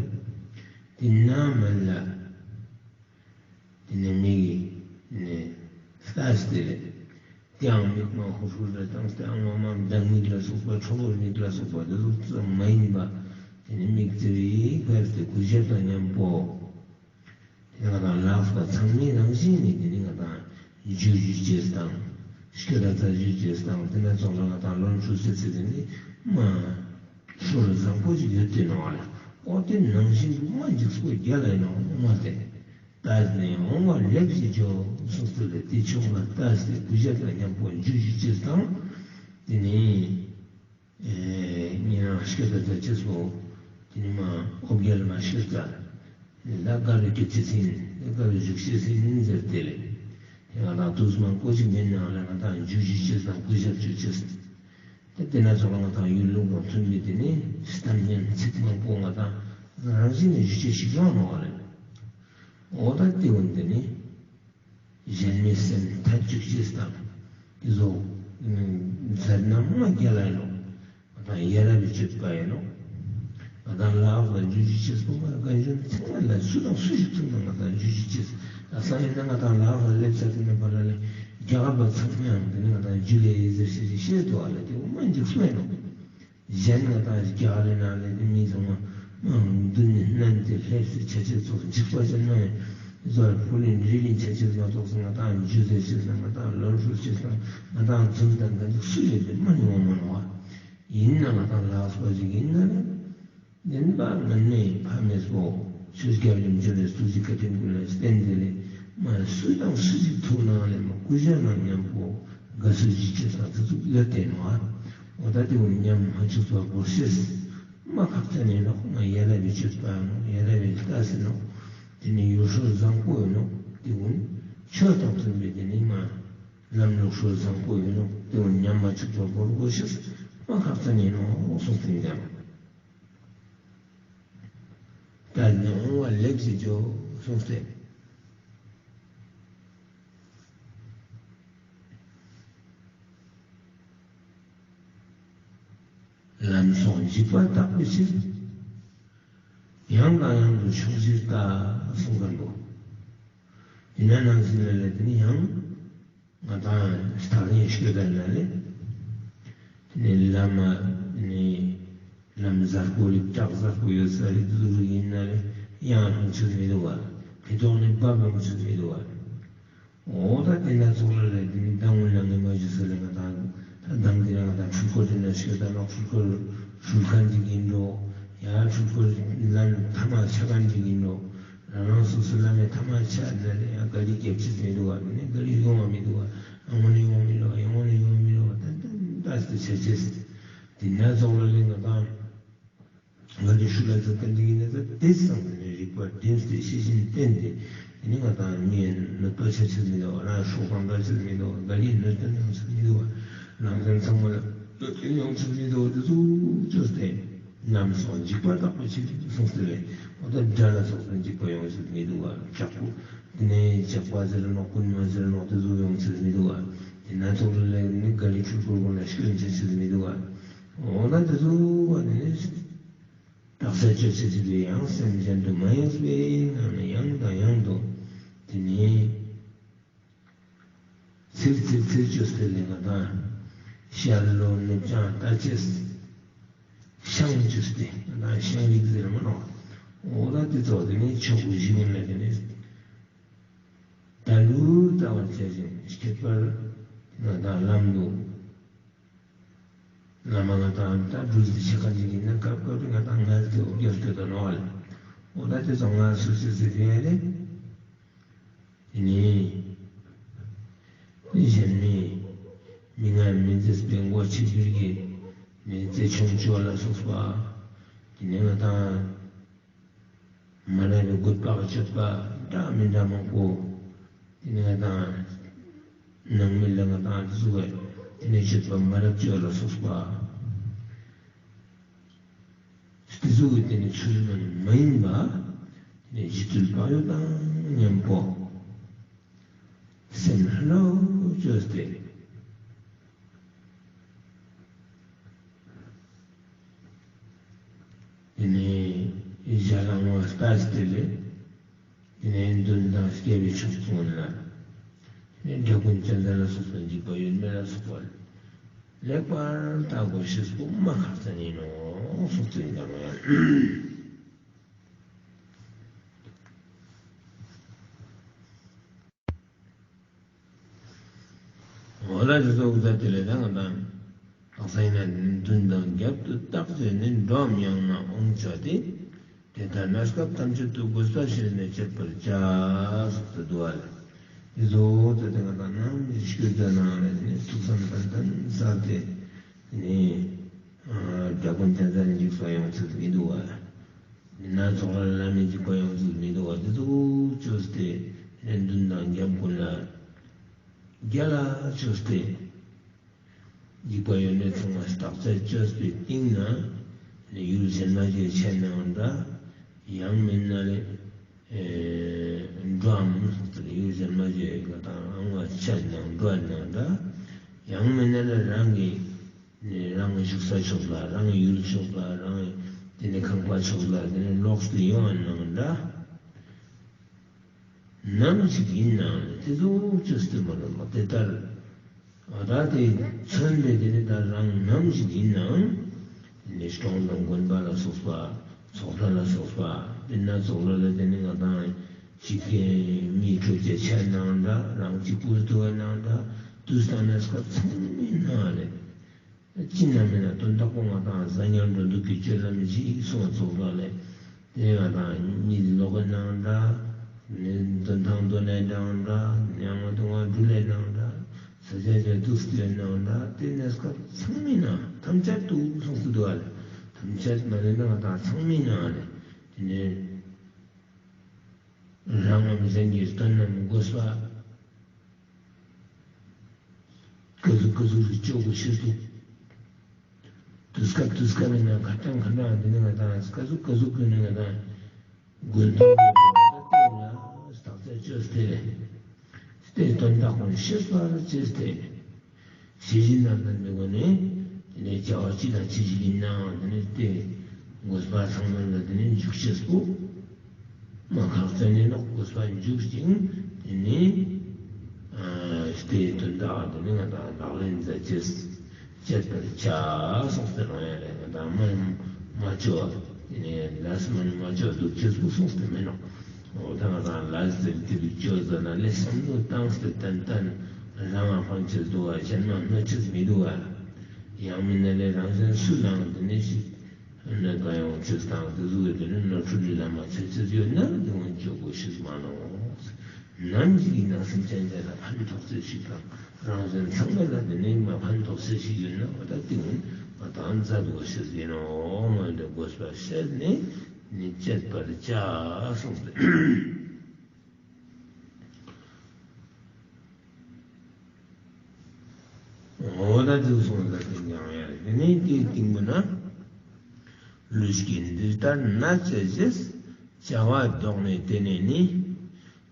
དེ་ན་མིན་ལ། དེ་ནི་མིག་གིས་ནི་ལྟ་སྟེ་ལས། དེའང་མིག་མ་ཧུར་ཧུར་ལ་བཏང་སྟེ་ཨང་མ་མ་སྦྲང་མིག་ལ་སོགས་པ་ཁྲོ་བོའི་མིག་ལ་སོགས་པ་དེ་ཚོ་ཙམ་མ་ཡིན་པ། དེ་ནི་མིག་ཙི་རིག་བར་དུ་གུས་ཞབས་དང་མཉམ་པོ། དེ་ང་དང་ལགས་པ་ཚང་མའི་རང་བཞིན་ནི་དེ་ནི་ང་དང་རྒྱུ་རྒྱུ་ཅེས་དང་། སྐད་ལ་རྩ་རྒྱུ་ཅེས་དང་དེ་ན་ཚོགས་ལ་ང་དང་ལོན་ཧྲུ་སེ་ཚེ་དེ་ནི་མ་ཧྲུ་ལ་བཟང་པོ་ཞིག་ཡོད་དེ་ནོ་ཨ་ལ། ཨོ་དེ་ནང་བཞིན་དུ་མ་འཇིགས་པོ་རྒྱ་ལ་ཡིན་ནོ་མ་དེ། བལྟས་ནས་འོང་བ་ལེགས་ཞེས་བརྗོད་གསུངས་ཏེ་ལས། དེ་ཕྱོགས་ལ་བལྟས་ཏེ་གུས་ཞབས་དང་མཉམ་པོ་རྒྱུ་རྒྱུ་ཅེས་དང་། དེ་ནི། ཨེ། ཉིན་རང་སྐད་དང་བརྡ་ཅེས་སོ། དེ་ནི་མ་ཨོ་བརྒྱལ་མ་ཤེས་ཀ་ད་དགའ་བའི་སྐད་ཅེས་ཡིན། དགའ་བའི་བཞུགས་ཤེས་ཡིན་ཟེར་ཏེ་ལས། དེ་ང་དང་དུས་མང་པོ་ཞིག་མིན་ནའང་ལས་ང་དང་རྒྱུ་རྒྱུ་ཅེས་དང་གུས་ཞབས་ཅོ་ཅེས། དེ་དེ་ན་ཚོགས་ལ་ང་དང་ཡུལ་ལུང་དང་མཐུན་པའི་དེ་ནི་གཏམ་སྙན་ཚིག་མང་པོ་ང་དང་རང་བཞིན་ནས་ཞུ་ཅེས་ཤིག་ཡོང་ནོ་བ་ལས། འོ་ད་དེ་འོན་དེ་ནི། གཞན་མའི་སེམས་ཐག་གཅོད་ཅེས་དང་། དེ་ཚོ་མཛད་ན་མ་རྒྱལ་ལ་ཡིན་ནོ། ང་དང་ཡ་རབས་པའི་སྤྱོད་པ་ཡིན་ནོ། ང་དང་ལག་ལ་འཇུ་ཇུ་ཅེས་པོ་མ་ར་ག་འཇུ་ཚང་མ་ལ་སུ་དང་སུ་ཞིག་ཐུག་ན་ང་དང་འཇུ་ཇུ་ཅེས། ལ་སང་ཡིན་ན་ང་དང་ལག་ལ་སླེབས་ཚར་དེ་ནས་བར་ལ་ལས་རྒྱ་གར་པ་ཚང་མ་ཡང་དེ་ནས་ང་དང་འཇུ་ལེ་ཡི་ཟེར་ཤེས་ཤེས་ཤེས་དུ་བ་ལ་དེ་འོ་མ་འཇིགས་སུ་ཡིན་ནོ། གཞན་ང་དང་རྒྱ་གར་ནང་ལས་དེ་མི་ཚང་མ་མདུན་ནས་བསྣན་ཏེ་སླེབས་སའི་ཆ་ཆེ་ཚོ་འཇིགས་པ་ཅན་ན་ཡང་ཟོར་ཕུ་ལིན་རི་ལིན་ཆ་ཆེ་མ་གཏོགས་སུ་ང་དང་འཇུ་ཟེར་ཅེས་ན་ང་དང་ལོན་ཧྲུལ་ཅེས་ན་ང་དང་རྫུན་དང་འགན་འཇུག་སུ་ཡོད་དེ་མ་ནི་འོང་མ་ནོ་བ། ཡིན་ན་ང་དང་ལགས་པ་ཅིག་ཡིན་ན་ལས། བདེན་པ་ངན་མེད་ཕ་མེས་པོ་ཆོས་རྒྱལ་རིམ་བྱོན་ནས་ཐུགས་རྗེ་བཀའ་དྲིན་ཀུན་ལ་བརྟེན་ཏེ་ལས་མ་སུ་དང་སུ་ཞིག་ཐུག་ནའང་ལས་མ་སྐུ་ཞབས་ནང་མཉམ་པོ་དགའ་བསུ་ཞིག་བྱེད་ས་དེ་ཚོ་ཡོད་དེ་ནོ་ཨ། འོ་ད་དེ་འོ་མཉམ་མ་ཆུ་ཚོད་སྒོར་ཤེས་མ་ཁག་ཅན་ཡིན་ནོ། མ་ཡ་རབས་པའི་སྤྱོད་པ་ཡིན་ནོ། ཡ་རབས་པའི་ལྟ་ཟིན་ནོ། དེ་ནི་ཡུལ་སྲོལ་བཟང་པོ་ཡིན་ནོ། དེ་འོ་ཆོས་དང་མཐུན་པའི་དེ་ནི་མ་ལམ་ལུགས་སྲོལ་བཟང་པོ་ཡིན་ནོ། དེ་འོ་མཉམ་མ་ཆུ་ཚོད་སྒོར་སྒོར་ཤེས་མ་ཁག་ཅན་ཡིན་ནོ་གསུངས་ཏེ་འདུག་བལྟས་ནས་འོང་བ་ལེགས་ཞེས་བརྗོད་གསུངས་ཏེ། ལམ་སོགས་འཇིགས་པ་དག་པའི་ཕྱིར། ཡང་དང་ཡང་དུ་ཕྱོགས་བཞིར་ལྟ་གསུངས་པ་འདུག་དེ་ནས་ནང་བཞིན་ལ་ལས་དེ་ནི་ཡང་། ང་དང་ཐག་རིང་ཤོད་པ་ན་ལས། དེ་ནི་ལམ་ནི་ལམ་གཟར་པོ་རིགས་བྲག་གཟར་པོ་ཡོད་ས་རིགས་ཟུར་ཡིན་ན་ལས་ཡང་ལྷུང་ཆུ་མི་འདུག་བ། དེ་ཐོག་ནས་འབབ་ལྷུང་ཆུ་མི་འདུག་བ། འོ་ད་དེ་འདྲ་ཚོགས་ལ་ལས་དེ་ནི་ད་སྔོན་ལ་ངས་མ་ཞུ་ས་ལས་ང་དང་ད་དང་དེ་རིང་ང་དང་འཕྲུལ་འཁོར་དེ་འདྲ་ཤོད་ད་ནོ། འཕྲུལ་འཁོར་ཧྲུལ་མཁན་ཅིག་ཡིན་འགྲོ། ཡང་འཕྲུལ་འཁོར་ལམ་ཐ་མག་ཆག་ག་འགྲིག་གི་འགྲོ། རང་རང་སོ་སོ་ལམ་ཐ་མག་ཆག་ན་ལས་ཡང་ག་རི་རྒྱབ་ཆེས་མི་འདུག་བ། ནི་ག་རི་ཡོང་བ་མི་འདུག་བ། ཨ་ངོ་ནི་ཡོང་མི་འདུག་བ། ཡང་ངོ་ནི་ཡོང་མི་འདུག་བ། ཏན་ཏན་ཏག་ཏག་ཆ་ཆེས། དེ་ན་ཚོགས་ལ་ལས་ང་དང་། ང་ཚོ་ཤུགས་ལ་ཚོད་ལྟ་འདི་ཡིན་ན་ད་དེ་སང་དེ་ནས་རིག་པ་བསྒྲིམས་ཏེ་ཤེས་བཞིན་བསྟེན་ཏེ། དེ་ནི་ང་དང་མིའི་གནོད་པ་བྱ་ཆེད་མི་འདུག་རང་སྲོག་ཕངས་པ་བྱེད་མི་འདུག་ག་རེའི་གནོད་སྐྱོན་ཡོང་ཆེད་མི་འདུག་ལམ་སེང་ཚང་མ་ལ་གནོད་སྐྱོན་ཡོང་ཆེད་མི་འདུག་དེ་ཚོ་བཅོས་ཏེ། ནམ་སོང་འཇིགས་པ་དག་པ་ཆེ་གསུངས་ཏེ་རེད། འོ་ད་དགྲ་ལ་སོགས་པའི་འཇིགས་པ་ཡོང་ཆེད་མི་འདུག་བ། དྲག་པོ། དེ་ནས་ཇག་པ་ཟེར་ནོ་རྐུན་མ་ཟེར་ནོ་དེ་ཚོ་ཡོང་ཆེད་མི་འདུག་བ། དེ་སྣ་ཚོགས་ལ་ལས་ནི་ག་རེ་འཕྲུལ་འཁོར་ཀུན་ལ་སྐྱོན་ཆེ་ཆེད་མི་འདུག་བ། འོ་ན་དེ་ཚོ་བ་དེ་ནས། དག་ས་ཆོས་ཆེ་ཆེ་བའི་ཡང་སེམས་གཞན་དུ་མ་ཡེངས་པའི་ངང་ནས་ཡང་དང་ཡང་དུ་དེ་ནས་ཚིར་ཚིར་ཚིར་བཅོས་ཏེ་ལེན་པ་དང་། ཤར་ལྷོ་ནུབ་བྱང་ལྟ་ཅེས་ཤང་བཅོས་ཏེ་ང་དང་ཤང་རིག་ཟེར་མ་ནོ། འོ་ད་དེ་ཚོ་དེ་ནས་ཕྱོགས་བཞི་ཀུན་ལ་དེ་ནས་ད་ལུ་ལྟ་བར་བྱ་ཞིང་ཁྱད་པར་ང་དང་ལམ་དུ། བླ་མ་ང་དང་ད་འབྲུ་ཟི་ཆེ་ཁ་ཅིག་ཡིན་ན་སྐབས་སྐབས་རེ་ང་དང་ངལ་དུ་རྒྱབ་སྐྱོ་དང་ནོ་ཨ་ལ། འོ་ད་དེ་ཚོ་ང་སུ་ཞིག་ཟེར་དེ་ཡ་ལེ། དེ་ནི་གཞན་མི་མི་ངལ་མི་མཛེས་པའི་མགོ་ཆེ་བསྒྱུར་གྱི་མི་རྩེ་ཆུང་ཆོ་ལ་སོགས་པ། དེ་ནི་ང་དང་། མ་ལབ་པའི་རྒོད་པག་སྤྱོད་པ་འདྲ་མི་འདྲ་མང་པོ། དེ་ནས་ང་དང་། ནང་མི་ལ་ང་དང་བཟོ་བས་དེ་ནས་སྤྱོད་པ་མ་རབས་སྤྱོད་ལ་སོགས་པ། དེ་བཟོ་བས་དེ་ནས་ཚུལ་རྣམས་མ་ཡིན་པ། དེ་ནས་གཞི་ཚུལ་བག་ཡོད་དང་མཉམ་པོ། སེམས་ལྷོད་ལྷོད་བཅོས་ཏེ། དེ་ནས་ཞལ་ལ་ངོ་ལྟ་སྟེ་ལས། དེ་ནས་མདུན་དང་སྐྱེ་བའི་ཕྱོགས་ཀུན་ལ། དེ་ནས་འདྲེ་ཀུན་ཅན་དང་ལ་སོགས་པ་འཇིགས་པ་ཡོད་མེད་ལ་སོགས་པ་ལེགས་པར་བལྟ་དགོས་ཤེས་པོ་མ་ཁག་ཅན་ཡིན་ནོ་གསུངས་ཏེ་ཡིན་ནོ་ཡང་། འོ་ལ་དེ་ཚོ་འུ་ཚ་དེ་ལས་ད་ང་དང་། དག་ས་ཡིན་ན་མདུན་དང་རྒྱབ་ཏུ་བརྟག་བྱས་ནས་འགྲོའམ་ཡང་ན་དབང་བྱ་སྟེ། དེ་ལྟར་གནས་སྐབས་ཐམས་ཅད་དུ་དགོས་པ་ཤེས་ནས་སྤྱད་པར་བྱ། ཟེར་དུ་འདུག་བ་ལ། དེ་ཚོ་འུ་ཚ་དེ་ང་དང་ནམ་ཞིག་སྐྱོད་ད་ནང་ལ་ནི་ཐུགས་བསམ་ཏན་ཏན་གསལ་ཏེ། ནི། དགྲ་ཀུན་ཅན་ཚ་འཇིགས་པ་ཡོང་ཚུལ་མི་འདུག་བ། སྣ་ཚོགས་ལ་ལ་མི་འཇིགས་པ་ཡོང་ཚུལ་མི་འདུག་བ། དེ་ཚོ་བཅོས་ཏེ་ནས་མདུན་དང་རྒྱབ་ཀུན་ལ་རྒྱ་ལ་བཅོས་ཏེ། འཇིགས་པ་ཡོད་མེད་ཚང་མ་བརྟག་དཔྱད་བཅོས་པའི་སྟེང་ན་ནས་ཡུལ་གཞན་མ་བརྗེ་ཆེ་ནའང་འདྲ། ཡང་མིན་ན་ལས་འགྲོའམ་ཡུལ་གཞན་མ་བརྗེ་ག་དང་ཨང་བ་ཆེ་ནའང་འགྲོ་ནའང་འདྲ། ཡང་མིན་ན་ལས་རང་གི་ནས་རང་བཞུགས་ས་ཕྱོགས་ལ་རང་ཡུལ་ཕྱོགས་ལ་རང་དེ་ནས་ཁང་པ་ཕྱོགས་ལ་དེ་ནས་ལོག་སྟེ་ཡོང་བ་ནང་འདྲ། ནམ་ཞིག་ཡིན་ནའང་དེ་ཚོ་བཅོས་ཏེ་མ་ལོན་པ་དེ་ལྟར། ད་དེ་མཚོན་པའི་དེ་ནི་ད་རང་ནམ་ཞིག་ཡིན་ནའང་དེ་ནས་གྲོང་དང་དགོན་པ་ལ་སོགས་པ་ཚོགས་གྲྭ་ལ་སོགས་པ་དེ་ན་ཚོགས་ལ་ལ་དེ་ནི་ང་དང་ཅིག་གི་མིའི་འཕྲོད་བཅད་ཆ་ནང་འདྲ་རང་གཅིག་པུར་འདུ་བ་ནང་འདྲ་དུས་དང་གནས་སྐབས་ཚང་མའི་ནང་ལས། ཅི་ནམ་མིན་ན་དོན་དག་པོ་ང་དང་གཟའ་ཉལ་འགྲོ་འདུག་གི་སྤྱོད་ལམ་ཞིག་སོང་ཚོགས་ལ་ལས། དེ་ང་དང་གཉིད་ལོག་གི་ནང་འདྲ། འདོན་ཐང་འདོན་ནས་ནང་འདྲ། ཉང་མ་དུང་བ་འགྲུལ་ལས་ནང་འདྲ། ས་ཆ་ཆ་འདུག་སྟེ་ནང་འདྲ། དེ་གནས་སྐབས་ཚང་མའི་ནང་ཐམས་ཅད་དུ་སོང་སུ་འདུག་ཨ་ལ། ཐམས་ཅད་མ་ལས་ན་ང་དང་ཚང་མའི་ནང་ཨ་ལ། དེ་ནས། རང་ངམ་གཞན་གྱི་དོན་རྣམས་དགོས་པ། ཀ་ཟུག་ཀ་ཟུག་རུ་སྤྱོད་དགོས་ཕྱིར་དུ། དུས་སྐབས་དུས་སྐབས་ཡིན་ན་ཁ་གྲངས་ཁ་གྲངས་འདི་ནི་ང་དང་ཀ་ཟུག་ཀ་ཟུག་གི་ནི་ང་དང་དགོས་དོན་ཡོད་པ་ལ་བརྟག་དཔྱད་བཅོས་ཏེ། དེ་དོན་དག་ཀུན་ཤེས་པར་བྱས་ཏེ། ཤེས་བཞིན་རྣམ་ལྡན་པའི་སྒོ་ནས་དེ་ནས་བྱ་བ་ཅི་དང་ཅི་ཞིག་ཡིན་ནའང་དེ་ནས་དེ་དགོས་པ་ཚང་མ་ལ་དེ་ནས་འཇུག་ཤེས་པོ། མ་ཁག་ཅན་ནི་ནོག་དགོས་པ་འཇུག་ཅིང་དེ་ནས་དེ་དོན་དག་དེ་ནས་ང་དང་ལག་ལེན་མཛད་ཅེས་བྱེད་པར་བྱ་གསུངས་ཏེ་རང་ཡ་ལས་ང་དང་མ་མ་བཅོ་དེ་ནས་ལས་མ་ནི་མ་བཅོ་འདུག་ཅེས་པོ་གསུངས་ཏེ་མེད་ནོག་འོ་ད་ང་དང་ལ་ཟེར་དེ་རིགས་བཅོས་ཟ་ན་ལས་བསམ་བློ་བཏང་སྟེ་ཏན་ཏན་རང་ལ་ཕན་ཆེད་འདུག་བ་གཞན་མ་གནོད་ཆེད་མི་འདུག་བ། ཡང་མིན་ན་ལས་རང་གཞན་སུ་ལའང་དེ་ནས་ཤིག་ གནོད་པ་ཡོང་ཆེད་དང་དེ་ཚོ་གི་དེ་ནི་ནོར་འཁྲུལ་ལས་ལམ་མ་ཆད་ཆེད་ཡོད་ན་དེ་འོང་ཆོག་གོ་ཤེས་མ་ནོ། ནམ་ཞིག་ཡིན་ན་སེམས་ཅན་ཅན་ལ་ཕན་ཐོགས་ཚེ་ཞིག་དང་རང་གཞན་ཚང་མ་ལ་དེ་ནི་མ་ཕན་ཐོགས་ཚེ་ཞིག་ཡོད་ན་འོ་ད་དེ་འོང་མ་དང་མཛད་གོ་ཤེས་ཡིན་ནོ། འོ་འདི་དགོས་པ་བཤད་ནས་ནི་སྤྱད་པར་བྱ་གསུངས་ཏེ། འོ་ད་དེ་སོང་ད་དེ་ཡང་ཡང་དེ་ནས་དེའི་སྟེང་དུ་ན། ལུས་ཀྱི་འདི་ལྟར་ན་བྱ་ཞེས། བྱ་བ་བཟློག་ནས་དེ་ནས་ནི།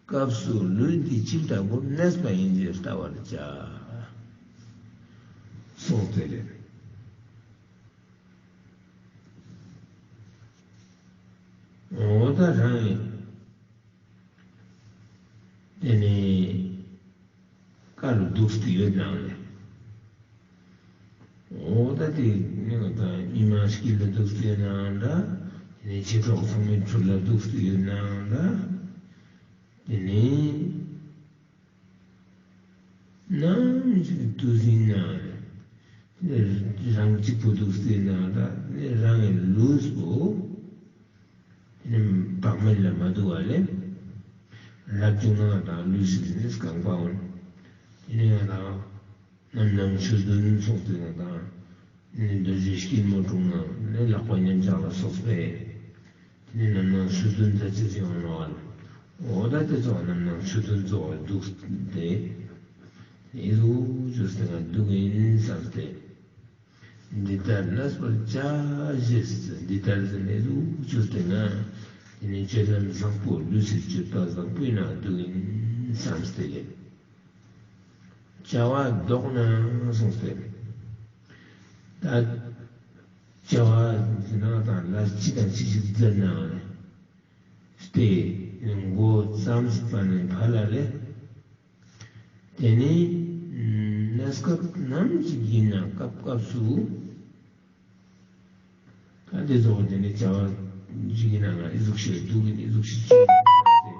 སྐབས་སུ་ལུས་འདི་ཇི་ལྟ་བུར་གནས་པ་ཡིན་ཞེས་བལྟ་བར་བྱ། གསུངས་ཏེ་རེད། འོ་ད་རང་ཡིན། དེ་ནས་ཀ་རུ་འདུག་སྟེ་ཡོད་ནའང་ལས། འོ་ད་དེ་ནི་ང་དང་ཉི་མ་དཀྱིལ་ལ་འདུག་སྟེ་ཡོད་ནའང་འདྲ། དེ་ནས་བྱེ་བྲག་ཚང་མའི་ཚུལ་ལ་འདུག་སྟེ་ཡོད་ནའང་འདྲ། དེ་ནས། ནམ་ཞིག་དུས་ཡིན་ན་རང་གཅིག་པུ་འདུག་སྟེ་ན་ད་ནི་རང་གི་ལུས་པོ་དེ་ནི་བག་མེད་ལ་མ་འདུག་བ་ལས། རབ་བྱུང་ན་ང་དང་ལུས་ཤིག་ནི་རྐང་པ་འོང་། དེ་ནི་ང་དང་ནམ་ནམ་ཆོས་བདུན་སོགས་དེ་ང་དང་ནི་རྡོ་རྗེ་སྐྱིལ་མོ་ཀྲུང་ན་ནི་ལག་པ་མཉམ་བཞག་ལ་སོགས་པས། དེ་ནས་རྣམ་སྣང་ཆོས་བདུན་ཟེར་ཅེས་ཡོང་ནོ་ཨ། འོ་ད་དེ་ཚོ་རྣམ་སྣང་ཆོས་བདུན་གཙོ་བོར་འདུག་སྟེ། ཨི་ཟུག་ཅོས་ཏེ་ང་འདུག་ཡིན་བསམ་སྟེ། འདི་ལྟར་གནས་པར་བྱ་ཞེས་འདི་ལྟར་ཟེར་ནས་ཨི་ཟུག་ཅོས་ཏེ་ང་། དེ་ནས་སྤྱོད་ལམ་བཟང་པོ་ལུས་སུ་སྤྱོད་པ་བཟང་པོའི་ནང་འདུག་ཡིན་བསམ་སྟེ་ལས། བྱ་བ་བཟློག་ན་གསུངས་ཏེ། ད་བྱ་བ་འདི་ནང་དང་ལ་ཅི་དང་ཅི་ཞིག་མཛད་ནའང་ལས། སྟེ་མགོ་བརྩམས་པ་ནས་ཕར་ལ་ལས། དེ་ནས་གནས་སྐབས་ནམ་ཞིག་ཡིན་ན་སྐབས་སྐབས་སུ། ད་དེ་ཚོ་དེ་ནས་བྱ་བ་ཞིག་ཡིན་ན་ང་ཨི་ཟུག་ཤེས་འདུག་ཨི་ཟུག་ཤེས་ཅི་ཡིན་ཟེར་ཏེ་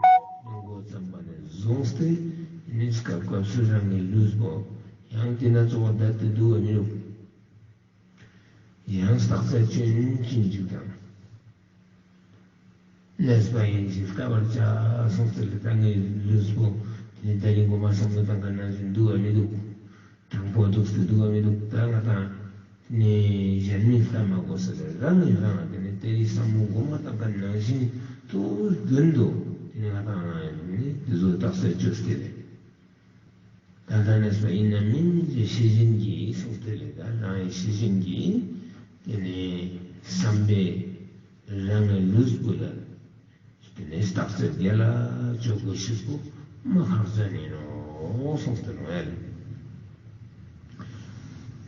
མགོ་བརྩམས་པ་ནས་བཟུང་སྟེ་ནི་སྐབས་སྐབས་སུ་རང་གི་ལུས་པོ་ཡང་དེ་ན་གཙོ་བོ་བསྡད་དེ་འདུག་བ་མི་རུང་། ཡང་རྟགས་གསལ་སྐྱོན་ཅི་འཇུག་དང་། གནས་པ་ཡིན་ཞེས་བལྟ་བར་བྱ་གསུངས་ཚུལ་ལ་ད་ངའི་ལུས་པོ་དེ་ནི་ད་རིང་ངོ་མ་བསམ་བློ་བཏང་ག་ནང་བཞིན་འདུག་བ་མི་འདུག་དྲང་པོ་འདུག་སྟེ་འདུག་བ་མི་འདུག་ད་ང་དང་ནི་གཞན་མིན་ལྟ་མ་དགོས་ཟེར་རང་ངི་རང་དེ་ནི་དེ་རིང་བསམ་བློ་ངོ་མ་བཏང་ག་ནང་བཞིན་དུ་རྒྱུན་དུ་དེ་ནི་ང་དང་ནི་དེ་ཚོ་རྟགས་གསལ་བཅོས་ཏེ་རེད། ད་ལྟ་གནས་པ་ཡིན་ན་མིན་ཞེས་ཤེས་བཞིན་གྱིས་གསུངས་ཏེ་ལས་ད་རང་ཡི་ཤེས་བཞིན་གྱིས་དེ་ནི་བསམ་པས་རང་གི་ལུས་པོ་ལ་དེ་ནི་རྟགས་གསལ་རྒྱལ་ལ་བཅོས་དགོས་ཤེས་པོ་མ་ཁག་ཅན་ཡིན་ནོ་གསུངས་ཏེ་ལོ་ཡ་ལས།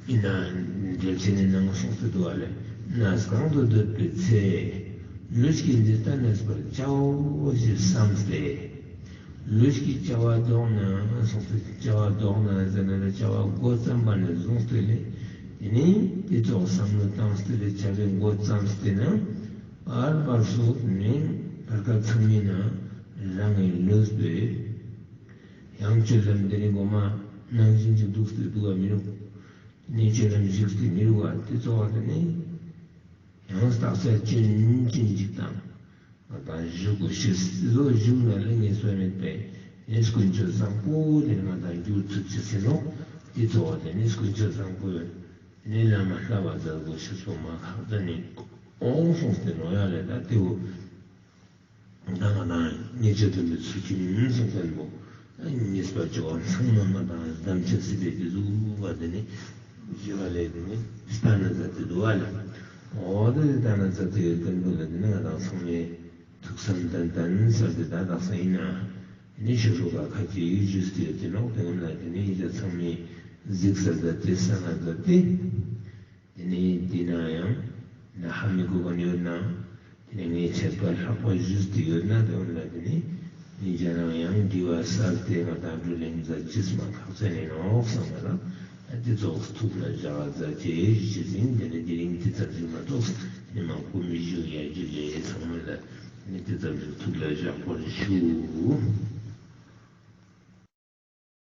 ཡིན་ན་འགྲེལ་ཆེན་ནི་ནང་གསུངས་ཏེ་འདུག་བ་ལས། གནས་གང་དུ་སྡོད་པའི་ཚེ། ལུས་ཀྱི་འདི་ལྟར་གནས་པར་བྱའོ་ཞེས་བསམས་ཏེ། ལུས་ཀྱི་བྱ་བ་བཟློག་ན་གསུངས་ཏེ་བྱ་བ་བཟློག་ན་ཟེར་ན་ལས་བྱ་བ་མགོ་བརྩམས་པ་ནས་བཟུང་སྟེ་ལས། དེ་ནས་དེ་ཚོགས་བསམ་བློ་བཏང་སྟེ་ལས་བྱ་བའི་མགོ་བརྩམས་ཏེ་ན། བར་བར་སོགས་ནས་བར་སྐབས་ཚང་མའི་ནང་རང་གི་ལུས་པའི། ཡང་སྤྱོད་ལམ་འདི་ནི་ངོ་མ་ནང་བཞིན་གྱི་འདུག་སྟེ་འདུག་བ་མི་རུང་། དེ་ནས་སྤྱོད་ལམ་བཞུགས་ཏེ་མི་རུང་བ་དེ་གཙོ་བོ་དེ་ནི། ཡང་རྟགས་གསལ་སྐྱོན་ཅི་འཇུག་དང་། ང་དང་བཞུགས་དགོས་ཤེས་སྲིད་ལོ་བཞུགས་ན་ལས་ངེས་པ་མེད་པས་ནི་ཀུན་སྤྱོད་བཟང་པོ་དེ་ནི་ང་དང་འགྱུར་ཐུབ་ཅི་ཟེར་ནོ། དེ་གཙོ་བོ་དེ་ནི་ཀུན་སྤྱོད་བཟང་པོ་ནི་བླ་མ་ལྟ་བ་མཛད་དགོས་ཤེས་སོ་མ་ཁག་ཅན་ནི་ཨོང་སོང་སྟེ་ནོ་ཡ་ལས་ད་དེའོ། ད་ང་དང་ཉེས་སྤྱོད་དམ་པའི་ཚུལ་ཁྲིམས་སྲུང་མཁན་པོ། ཉེས་པ་སྤྱོད་པ་ཚང་མ་ང་དང་དམ་བཅའ་སྲིད་པའི་དེ་ཟུག་པ་དེ་ནི། ཞི་བ་ལས་དེ་ནི་ལྟ་ན་མཛད་དེ་འདུག་བ་ལས། འོ་དེ་ལྟ་ན་མཛད་དེ་ཡོད་དེ་འདུག་ལ་དེ་ནི་ང་དང་ཚང་མས་ཐུགས་བསམ་ཏན་ཏན་ཟེར་ཏེ་ད་དག་ས་ཡིན་ན། དེ་ནི་ཞུ་རུ་ག་ཁ་ཅིག་ཞུས་ཏེ་ཡོད་དེ་ནོག་དེ་ངམ་ལ་དེ་ནི་ཡིན་ད་ཚང་མས་གཟིགས་ས་མཛད་དེ་ས་ན་མཛད་དེ། དེ་ནས་འདི་ན་ཡང་ན་ཧ་མི་གོ་ག་ནི་ཡོད་ན། དེ་ནས་ངས་ཆད་པ་ལྷག་པ་ཞུས་ཏེ་ཡོད་ན་དེ་འོན་ལ་དེ་ནས་ངས་རྒྱ་ནང་ཡང་འདྲི་བ་གསར་དེ་ང་དང་བགྲོ་གླེང་མཛད་ཅིས་མ་ཁག་ཅན་ཡིན་ནོག་བསམ་ན་ར། དེ་ཚོགས་ཐུགས་ལ་བཞག་མཛད་ཅེས་ཞུ་ཟིན་དེ་ནས་དེ་རིང་དེ་ཙམ་ཞིག་མ་གཏོགས་ནི་མང་པོ་མི་ཞུ་ཡ་རྒྱུ་ལས་ཚང་མ་ལ་ནི་དེ་ཙམ་ཞིག་ཐུགས་ལ་བཞག་པར་ཞུ།